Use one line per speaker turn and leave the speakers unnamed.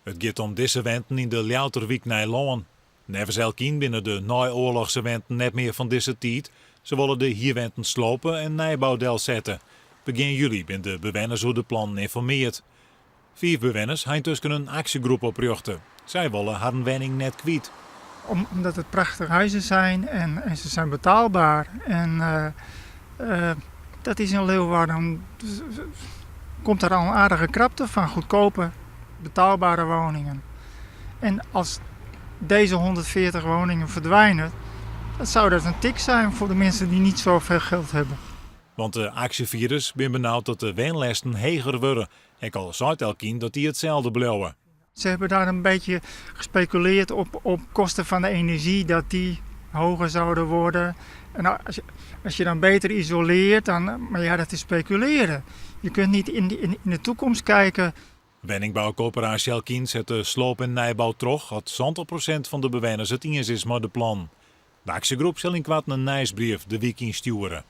It giet om dizze wenten yn de Ljouwerter wyk Nijlân. Neffens Elkien binne de nei-oarlochse wenten net mear fan dizze tiid. Se wolle de hierwenten slope en nijbou delsette. Begjin july binne de bewenners oer de plannen ynformeard. Fiif bewenners ha yntusken in aksjegroep oprjochte. Sy wolle harren wenning net kwyt.
Omdat het prachtige huizen zijn en ze zijn betaalbaar. En dat is in Leeuwarden, komt daar al een aardige krapte van goedkope, betaalbare woningen. En als deze 140 woningen verdwijnen, dan zou dat een tik zijn voor de mensen die niet zoveel geld hebben.
Want de aksjefierders binne benaud dat de wenlesten heger wurde, ek al seit Elkien dat dy itselde bliuwe.
Ze hebben daar een beetje gespeculeerd op kosten van de energie, dat die hoger zouden worden. En als je dan beter isoleert, dan, maar ja, dat is speculeren. Je kunt niet in de toekomst kijken.
Wenningboukoöperaasje Elkien set de sloop en nijbou troch as 70% fan de bewenners it iens is mei de plannen. De aksjegroep sil ynkoarten in nijsbrief de wyk ynstjoere.